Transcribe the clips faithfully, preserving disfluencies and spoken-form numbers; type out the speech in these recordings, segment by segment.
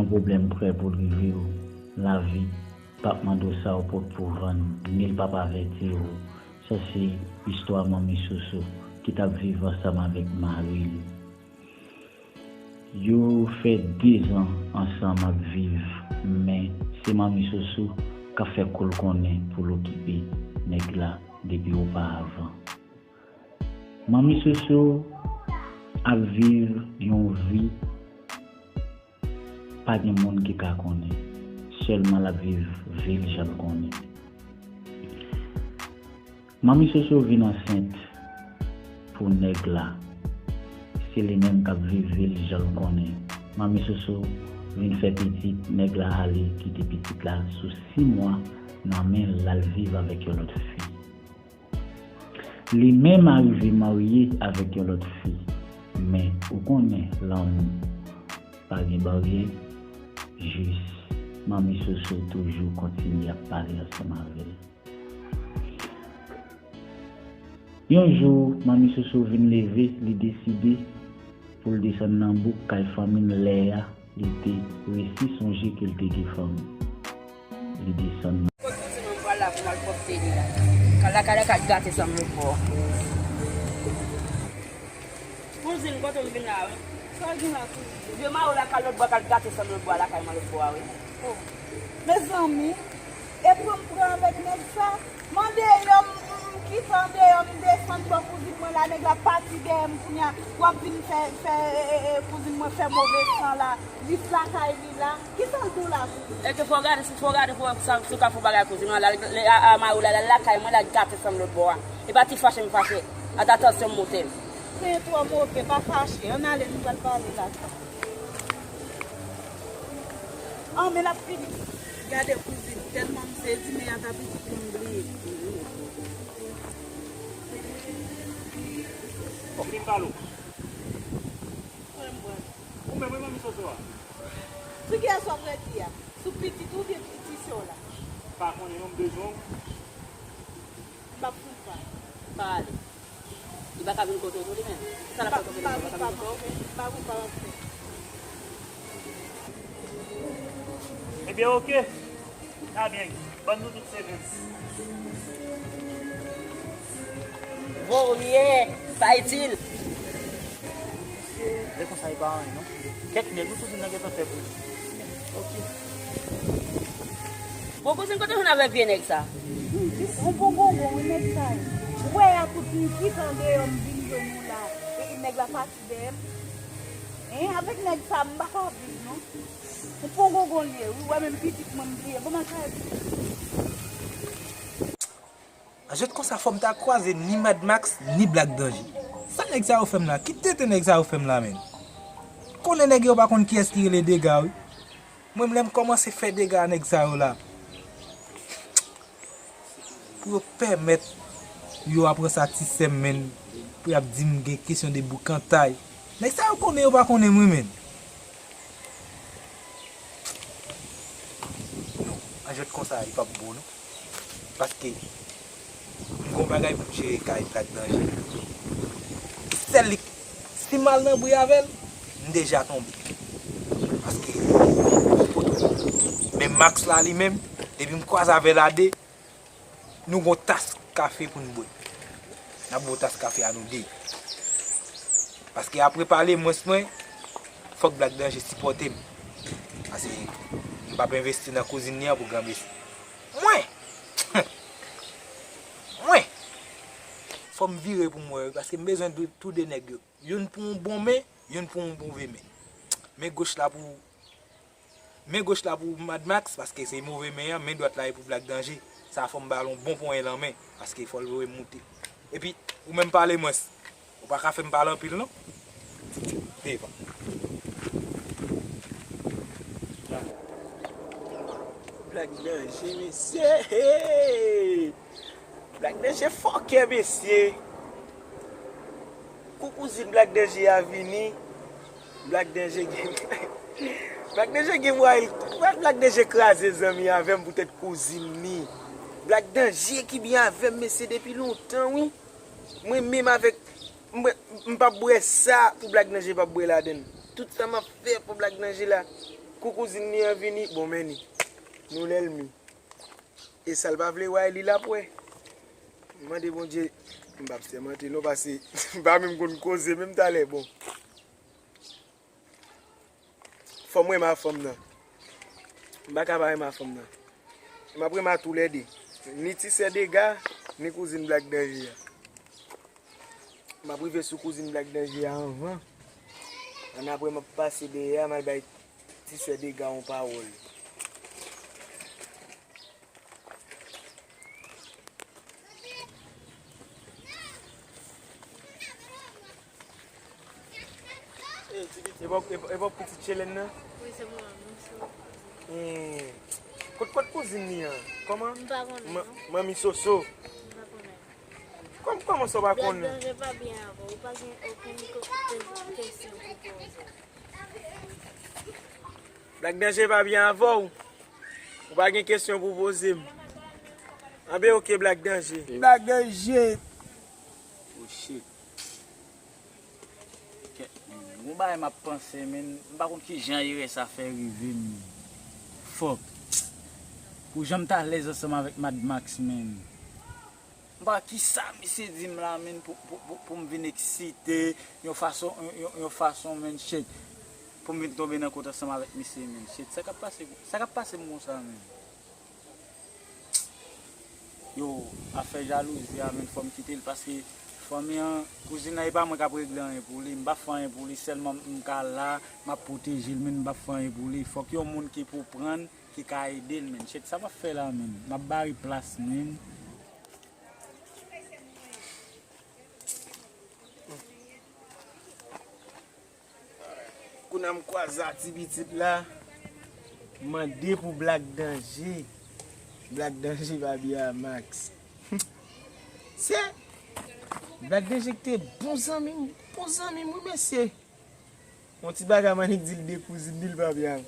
Yon pwoblèm prè pou l rive w, lavi p ap mande w sa w pot pou vann, ni l p ap avèti w. Sa se istwa Manmi Soso ki t ap viv ansanm avèk mari l. Yo fè dezan ansanm ap viv, men se Manmi Soso k ap fè kou l konnen pou l okipe nèg la depi oparavan. Manmi Soso ap viv yon vi pa gen moun ki ka konnen. Sèlman l ap viv vi l jan l konnen. Manmi Soso vin ansent pou nèg la. Se li menm k ap viv vi l jan l konnen. Manmi Soso vin fè pitit, nèg la ale kite pitit la sou sis mwa nan men l, l al viv avèk yon lòt fi. Li menm arive marye avèk yon lòt fi. Men, ou konnen, lanmou pa gen baryè, jis Manmi Soso toujou kontinye ap pale ansanm avè l. Yon jou, Manmi Soso vin leve, li deside pou l desann nan bouk kay fanmi l lè a li te resi sonje ke l te gen fanmi. Li desann nan. Kot kouzin mwen pral la pou m al pwòpte li la. Kal lakay la, kal gate san m lòt bò. Kouzin, kote m vin la, wi? Sa gen la, kouzin? Vye mayo la, kal lòt bò, kal gate san m lòt bò lakay mwen lòt bò a, wi. Oh. Mezanmi, e pran m pran avèk nèg sa? M andeyò, m, m, m kite andeyò, m desann bò kouzin mwen la, nèg la pati dèyè m kounye a, w ap vin fè, fè, e, e, e, kouzin mwen fè move san la, jis lakay li la. Kisa l di w la, kouzin? Èske fò w gade, si fò w gade, fò w wè sa, si w ka fè yon bagay kouzin mwen la, lè a, a mari w la, l al lakay mwen, l al gate san m lòt bò a. E pa ti fache m fache, ata tansyon m monte. Sen twò move, pa fache, ann ale, nou pral pale la. An, men l ap fini. Gade kouzin, tèlman m sezi, men ata pitit mwen m bliye. Vin pale w. Ou menm wi, Manmi Soso a? Sou kiyès w ap redi a? Sou pitit ou oubyen ti sè w la? Pa konnen non, m bezwen w. M p ap fout pa. Pa ale. Li pa ka vin kote w tou li menm. Sa l ap fè kote li menm, li pa ka vin kote w? M pa konn pa l ap fè. Ebyen, oke. Sa byen. Ban nou tout sèvis. Voyè, pa itil. E konsa, e pa anyen, non. Kèk nèg, nou tout moun nan gentan fè pou li. Ok. Bon, kouzin, kote w jwenn avèk vye nèg sa? Yon bon gongon, wi, nèg sa ye. Ou wè a tout m kite andeyò, m vin jwenn ou la. E nèg la pati dèyè m. Hein, avèk nèg sa, m pa ka viv, non. Yon bon gongon li ye, wi, ou wè menm pitit mwen m bliye. Kòman sa ye? An jwèt konsa, fò m ta kwaze ni Mad Max, ni Black Danger. Sa nèg sa yo fè m la? Ki tenten nèg sa yo fè m la, menn? Konnen nèg yo pa konn kiyès ki rele Dega, wi. Mwen, lè m kòmanse fè dega a nèg sa yo la, pou yo pèmèt yo ap rann sa ti sè m, menn, pou y ap di m gen kesyon de boukantay. Nèg sa yo konnen yo pa konnen mwen, menn. Non, an jwèt konsa, li p ap bon, non. Paske m gon bagay pou m jere kay Black Danger. Sèl li, si m al nan bri avè l, m deja tonbe. Paske m gon poto. Men Max la li menm, depi m kwaze avè l a de, nou gon tas kafe pou n bwè. N ap bwè tas kafe a nou de. Paske apre pale mwens mwen, fòk Black Danger sipòte m. Paske m p ap envesti nan kouzin li an pou granmesi. Mwen! Mwen! Fò m vire pou m wè, wi, paske m bezwen tou, tou de nèg yo. Youn pou yon bon men, youn pou yon move men. Men goch la pou, men goch la pou Mad Max, paske se move men an, men dwat la e pou Black Danger. Sa fò m ba l yon bon ponyen lan men, paske fò l voye m moute. Epi, ou menm pale mwens. Ou pa ka fè m pale anpil, non. Devan. Black Danger, mesye! Hey! Black Danger fòkè, mesye! Kou kouzin Black Danger a vini, Black Danger gen, Black Danger gen vwa, Black Danger kraze zanmi avè m poutèt kouzin li. Black Danger ki byen avè m, mesye, depi lontan, wi. Mwen menm avèk, mwen, m p ap bwè sa pou Black Danger p ap bwè ladann. Tout sa m ap fè pou Black Danger la, Kou kouzin li an vini, bon, men ni. Nou lèlmi. E sa l pa vle wè, li l ap wè. M mande Bondye, m p ap sèmante non, paske m pa menm konn koze menm talè, bon. Fò m renmen a fanm nan. M pa ka pa renmen a fanm nan. M ap renmen a toulède. Ni ti sè Dega, ni kouzin Black Danger a. M ap rive sou kouzin Black Danger a anvan. Annapre, m ap pase dèyè a, m al bay ti sè Dega yon pawòl. E pa w, e pa w pitit Chelèn nan? Wi, se mwen menm, se mwen. Hmm. Kot, kot kouzin li an? Kòman? M pa konnen, non. Manmi Soso. M pa konnen. Kòm, kòman sa w pa konnen? Black Danger pa byen avè w. Ou pa gen okenn ko-, ke-, kesyon pou poze. Black Danger pa byen avè w. Ou pa gen kesyon pou poze m. Anben, oke, Black Danger. Black Danger. Oh shit. Kèt, men. Gon bagay m ap panse, men. M pa konn ki jan erè sa fè rive m. Fòk. Pou jan m t alèz ansanm avèk Mad Max, men. M pa kisa misye di m la, men, pou, pou, pou, pou m vin eksite, yon fason, yon, yon, yon fason, men, shit. Pou m vin tonbe nan kont ansanm avèk misye, men, shit. Sa k ap pase, sa k ap pase m konsa, men. Yo, afè jalouzi a, men, fò m kite l, paske fanmi an, kouzin nan, e pa mwen k ap regle anyen pou li, m p ap fè anyen pou li, sèlman m ka la, m ap pwoteje l, men m p ap fè anyen pou li. Fòk yon moun ki pou pran l, ki ka ede l, men. Shit, sa m ap fè la, men. M ap bare plas, men. Kounye a m kwaze a ti pitit la, mande pou Black Danger. Black Danger pa byen a Max. Se Black Danger ki te bon zanmi m, bon zanmi m, wi, mesye. Yon ti bagay m annik di l de kouzin li, l pa byen.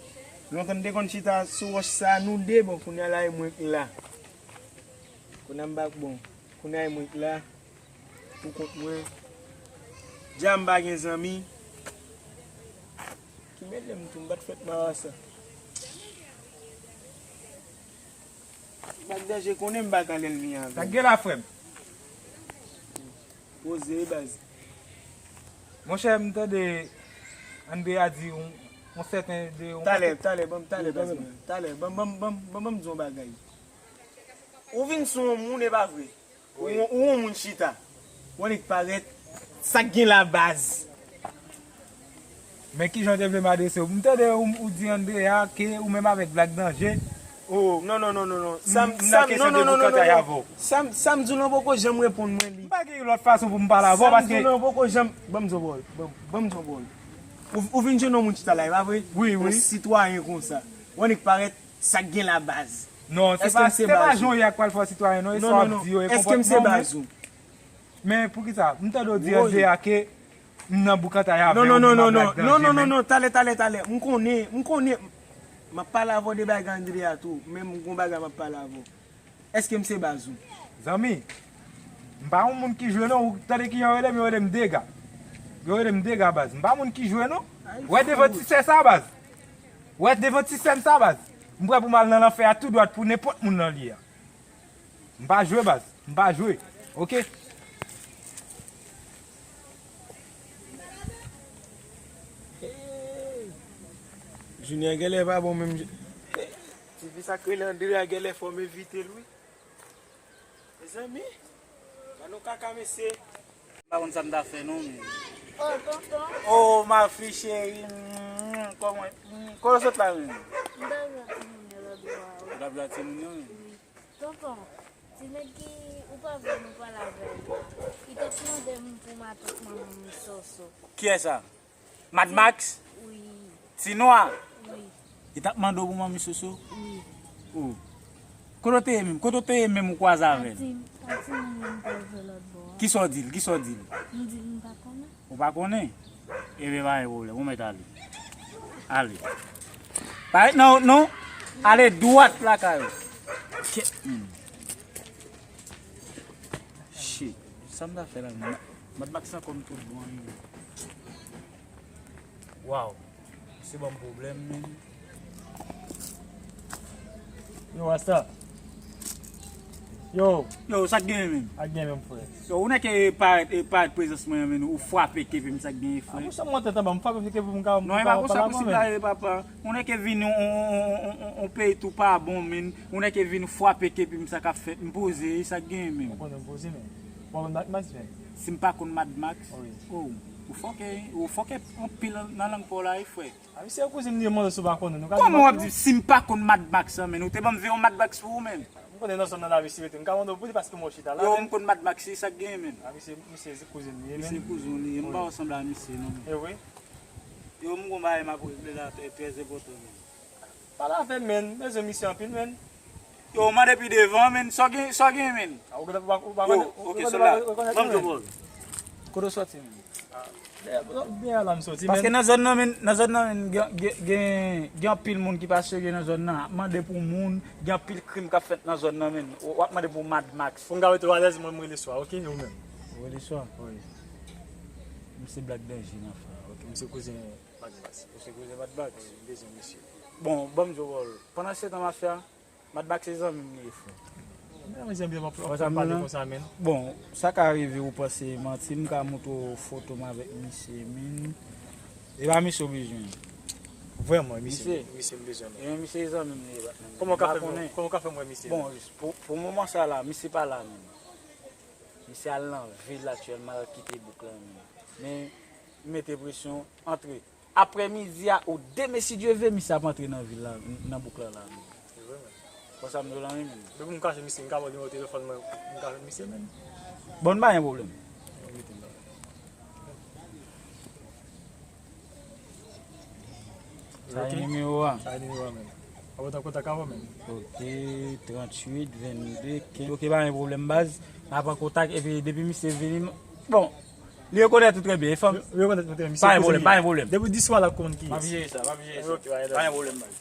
Lontan n te konn chita sou wòch sa a, nou de, bon, kounye a la, e mwen k la. Kounye a m pa, bon, kounye a e mwen k la. Pou kont mwen. Dja m pa gen zanmi. Ki mele m tou, m pa t fèt marasa. Black Danger konnen m pa ka lènmi avè l. Sa k gen la, frè m? Poze, baz. Monchè, m tande Andrea di yon, yon sèten de yon... Talè, talè, ban m, talè, baz mwen. Talè, ban m, ban m, ban m, ban m, ban m di yon bagay. Ou vin sou yon moun, e pa vre? Ou, ou yon moun chita. Ou annik parèt. Sa k gen la, baz? Men kijan w te vle m adrese w? M tande ou, ou di Andrea ke ou menm avèk Black Danger. Oh, non, non, non, non, non. Sa m, sa m, non, non, non, non, non, non. Sa m, sa m di w lan poko janm reponn mwen li. M pa gen yon lòt fason pou m pale avè w paske. Sa m di w lan poko janm, ban m di w pawòl, ban m, ban m di w pawòl. Ou, ou vin jwenn yon moun chita la, e pa vre? Wi, wi. Yon sitwayen konsa. Ou annik parèt, sa k gen la, baz? Non, se pa, se pa jan w ye a k pral fè w sitwayen, non, e sa w ap di yo, e konpòtman w menm. Èske m se baz ou? Men poukisa? M tande w di Andrea ke m nan boukantay avè w, non, non, non, non, non, non, non, non, talè, talè, talè. M konnen, m konnen. M ap pale avè w de bagay Andrea tou, men m gon bagay m ap pale avè w. Èske m se baz ou? Zanmi, m pa yon moun ki jwe non, ou tande kijan yo rele m, yo rele m Dega. Yo rele m Dega, baz. M pa moun ki jwe non. Wè devan ti sè sa, baz. Wè devan ti sè m sa, baz. M prè pou m al nan lanfè a tou dwat pou nenpòt moun nan li a. M pa jwe, baz. M pa jwe. Oke? Junior genlè pa bon menm jan. Ti fi sa k rele Andrea genlè fò m evite l, wi. Mezanmi, ba nou kaka, mesye. M pa konn sa m ta fè, non, men. Oh, tonton. Oh, ma fille chérie. Mm, kòman, mm, kòman w sot la, men? M ta vle ak timoun yo lòt bò a, wi. Ou ta vle ak timoun yo, men? Wi. Tonton, ti nèg ki ou pa vle nou pale avè l la, li t ap mande m pou matant manman m Soso. Kiyès sa? Mad Max? Wi. Ti nwa? Wi. Li t ap mande w pou manmi Soso? Wi. Oh. Kote w te ye menm? Kote w te ye menm ou kwaze avè l? An ti, an timoun yo m te jwe lòt bò a. Kisa w di l? Kisa w di l? M di l m pa konnen. Ou pa konnen? Ebyen, pa gen pwoblèm. Ou mèt ale. Ale. Pa ret nan wout, non. Ale dwat lakay ou. Kèt, menm. Shit. Sa m ta fè la, menm? Mad Max ankò m tout bon, wi. Waw. Se ban m pwoblèm, menm. Yo, Rasta. Yo. Yo, sa k genyen menm? Ak gen menm, frè. Yo, ou nèk e parèt, e parèt prezans mwen an, menm, ou frape kepi m, sa k genyen, frè? Mwen sèlman tèt anba, m frape kepi m ka. Non, e pa konsa prensip la ye, papa. Ou nèk e vin yon, yon, yon peyi tou pa bon, menm. Ou nèk e vin frape kepi m, sa k ap fèt? M poze, sa k genyen menm? Ou konnen m poze, menm. Ou pa konn Mad Max, menm? Si m pa konn Mad Max? Wi. Oh, ou fòkè, ou fòkè anpil nan lang pa w la, wi, frè. A, misye kouzen m li ye, mwen, si w pa konnen, nou ka di. Kòman w ap di si m pa konn Mad Max lan, menm? Ou te ban m veye yon Mad Max pou ou, menm? M konnen nan zòn nan lavi si rete. M ka mande w pou li paske mwen chita la, yo, menm. M konn Mad Max, se sa k genyen, menm? A, misye, misye kouzen li ye, menm. Misye kouzen li ye, m pa sanble a misye, non. E wi. Yo, m gon bagay m ap regle la, trè, trè enpòtan, menm. Pale avè m, menm. M bezwen misye anpil, menm. Yo, mande pi devan, menm. Sa w gen, sa w gen, menm? A, ou gentan, ou pa, ou pa, yo, ou, ok, ou sòlda. Ban m menm. Kote w sòti, menm? A, dèyè, dèyè la m sòti, menm. Paske nan zòn nan, menm, nan zòn nan, menm, gen, gen, gen, gen anpil moun ki pa serye nan zòn nan. Ap mande pou moun, gen anpil krim k ap fèt nan zòn nan, menm. W, w ap mande pou Mad Max. Pou m ka rete alèz, mwen, m rele swa, ok? Ou menm? Ou rele swa? Wi. M se Black Danger nan fè, ok? M se kouzen Mad Max. Ou se kouzen Mad Max? Wi, m bezwen misye. Bon, ban m di w, pandan se tan m ap fè a, Mad Max se zanmi m li ye, frè. Men zanmi m, w ap, w ap pale konsa, menm. Bon, sa ka rive ou panse manti, m ka montre w foto m avèk misye, menm. E pa misye w bezwen. Vrèman, misye, misye m bezwen, non. Ebyen, misye zanmi m li ye, Batman. Kòman w ka fè m, kòman w ka fè m wè misye? Bon, pou, pou moman sa la, misye pa la, menm. Misye al nan vil aktyèlman, l al kite bouk la, menm. Men, m mete presyon, antre. Aprèmidi a ou demen, si Dye ve, misye ap antre nan vil la, nan bouk la, la, menm. Se vre, menm. Konsa m di w la, wi, menm. Depi m kache misye, m ka ba w nimewo telefòn mwen, m ka jwenn misye, menm. Bon, pa gen pwoblèm. Mete m la. Sa e nimewo a? Sa e nimewo a, menm. Ap antre an kontak avè w, menm. Ok, tranntuit, vennde, kenz. Ok, pa gen pwoblèm, baz. N ap an kontak, epi depi misye vini, m, bon, li rekonèt ou trè byen, e fanm. Li rekonèt mwen trè byen, misye. Pa gen pwoblèm, pa gen pwoblèm. Depi w di swa la, konn ki. M ap jere sa, m ap jere sa. Ok, pa gen pwoblèm, baz.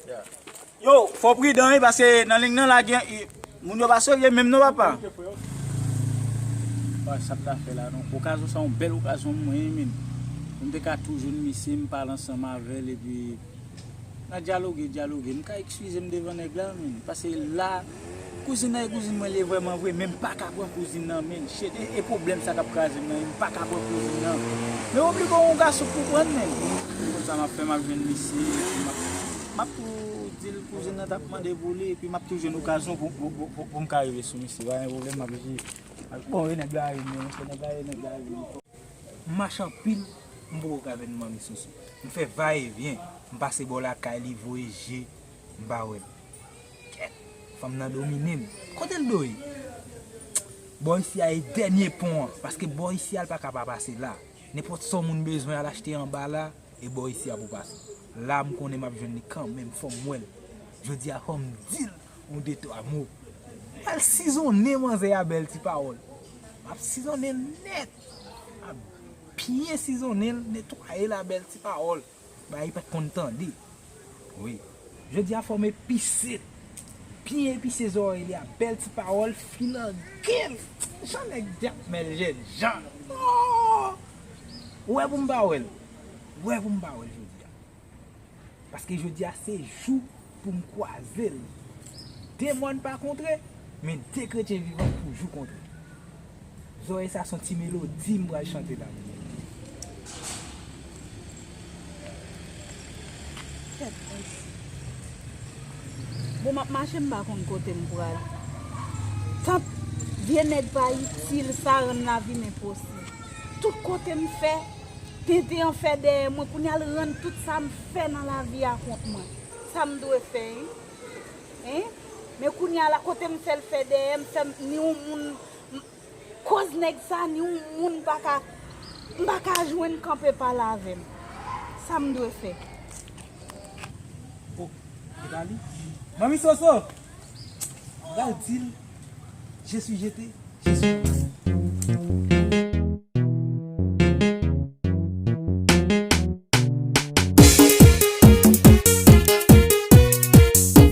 Yo, fò w pridan, wi, paske nan liy nan la, gen, i, moun yo pa serye menm non, papa. Pa sa m ta fè la, non. Okazyon sa, yon bèl okazyon pou mwen, wi, menm. Pou m te ka tou jwenn misye, m pale ansanm avè l, epi n a dyaloge, dyaloge. M ka eskize m devan nèg la, menm. Paske la, kouzin nan e kouzin mwen li ye vrèman vre, men m pa ka pran kouzin nan, menm. Shit, e, e pwoblèm sa k ap kraze m nan, wi, m pa ka pran kouzin nan. Men oblije yon gason pou pran, menm. Konsa m ap fè, m ap jwenn misye, epi m ap, m ap tou di l kouzin nan t ap mande pou li, epi m ap tou jwenn okazyon pou, pou, pou, pou, pou m ka rive sou misye. Pa gen pwoblèm, m ap jwenn. Bon, e nèg la vini, se nèg la, e nèg la vini. M mache anpil, m poko ka jwenn manmi Soso. M fè va e vyen, m pase bò lakay li, voye je, m pa wè l. Kèt, fanm nan domine m. Kote l dwe? Bò isi a e dènye pon an, paske bò isi a l pa ka pa pase la. Nenpòt sa yon moun bezwen al achte anba la, e bò isi a pou pase. La, m konnen m ap jwenn li kanmenm, fò m wè l. Jodi a, fò m di l yon de twa mo. M pral sizonnen manzè a bèl ti pawòl. M ap sizonnen l nèt. M ap byen sizonnen l, netwaye l a bèl ti pawòl. Bagay li pa t konn tande. Wi. Jodi a fò m epise l. Byen epise zòrèy li a bèl ti pawòl, filange l. Jan nèg di ap mèl jènjan. Oh! Ou wè pou m pa wè l. Ou wè pou m pa wè l jodi a. Paske jodi a se jou pou m kwaze l. De mòn pa kontre, men de kretyen vivan toujou kontre. Zòrèy sa se yon ti melodi m pral chante la. Bon, m ap mache, m pa konn kote m pral. Tant vye nèg pa itil, sa rann lavi m enposib. Tout kote m fè, tenten an fè dèyè mwen, kounye a l rann tout sa m fè nan lavi a kont mwen. Sa m dwe fè, en? En? Men kounye a la, kote m fè l fè dèyè m, fè m, ni yon moun, m, koz nèg sa, ni yon moun m pa ka, m pa ka jwenn kanpe pale avè m. Sa m dwe fè? Oh, e pa li? Manmi Soso! M pral di l, je suis jeté, je suis.